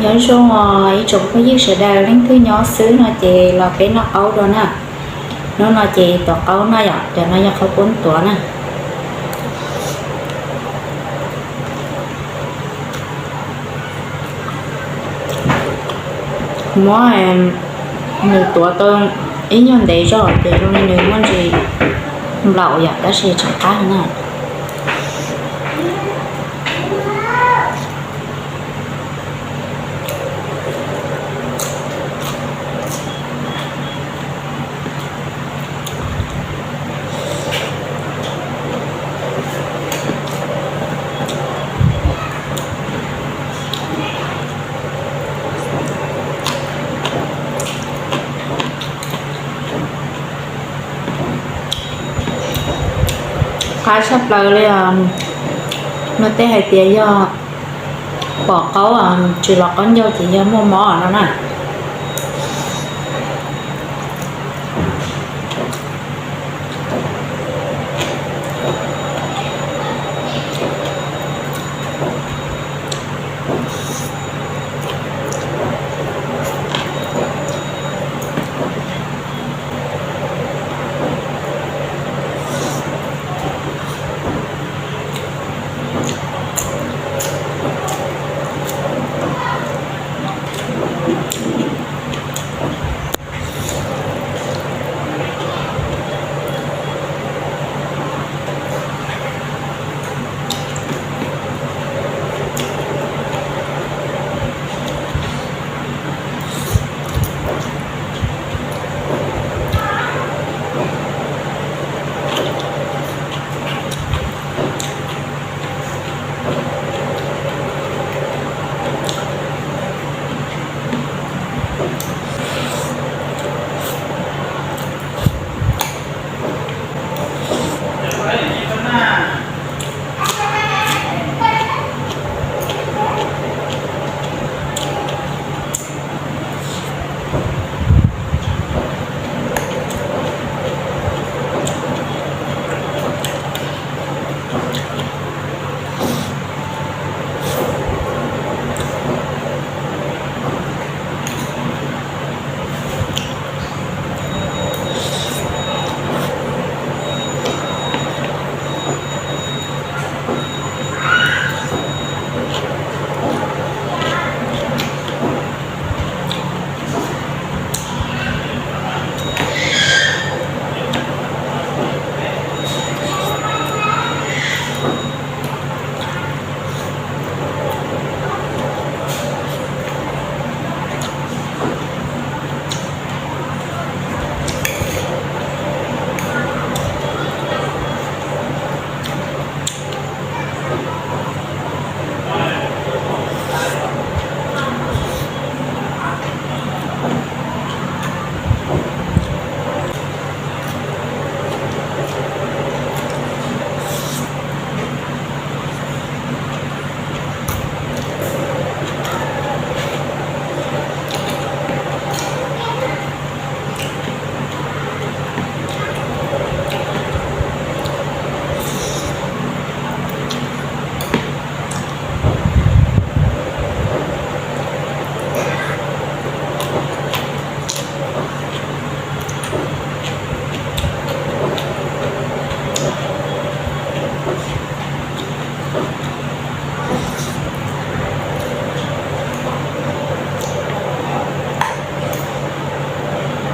Nyob zoo os ib tsoom phooj ywg sawv daws, leej twg nyob xwb no ces los peb noj qaub dua na. Hnub no ces tuav qaub no yom, cov no yog qhov poob tuav na. Muab nws tuav tau ib nyuag ntev zog ces zoo li nws muaj ntsis nplaum yom, tab sis tseem qab na. Qab tshaj plaws li os, luag tej hais tias yog pom qaub tsis los qaub ncauj ces yog muaj mob no na.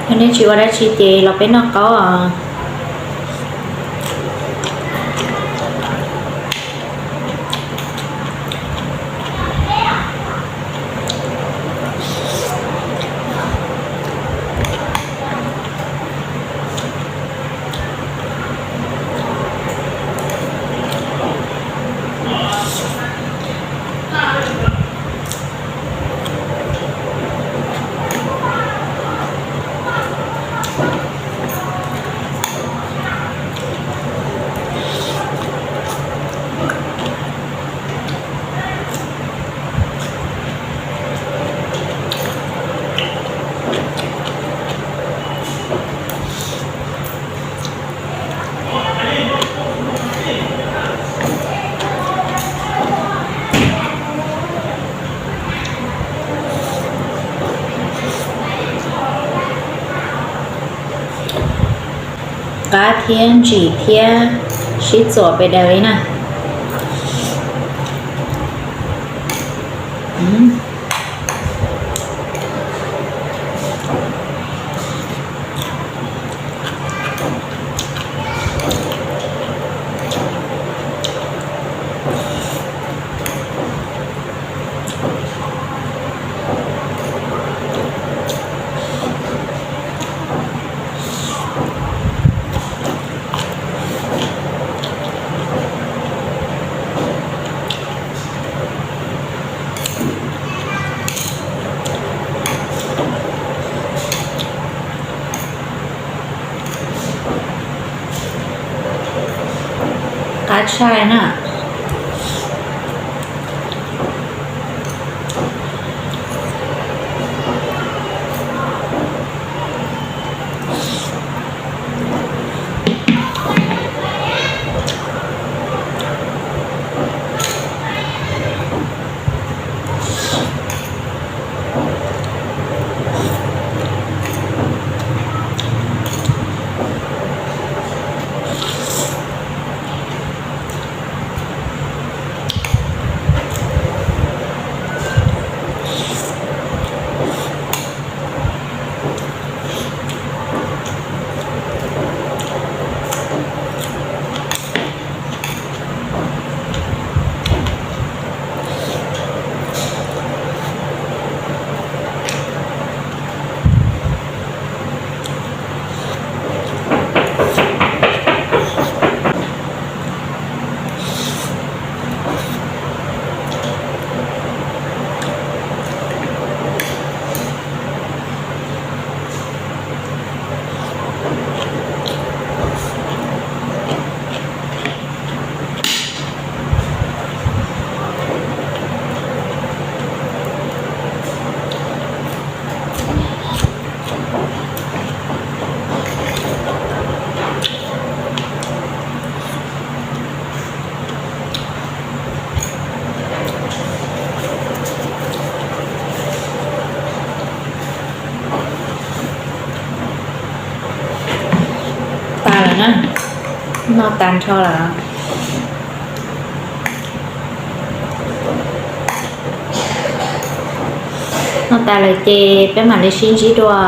Yog nej tsis ua dab tsi ces los peb noj qaub os. Qab thiab ntsim thiab sib txuas pes daws li na. Qab tshaj na. Tas lawm na, noj tas nrho lawm. Noj tas lawm ces peb mam li sib ntsib dua.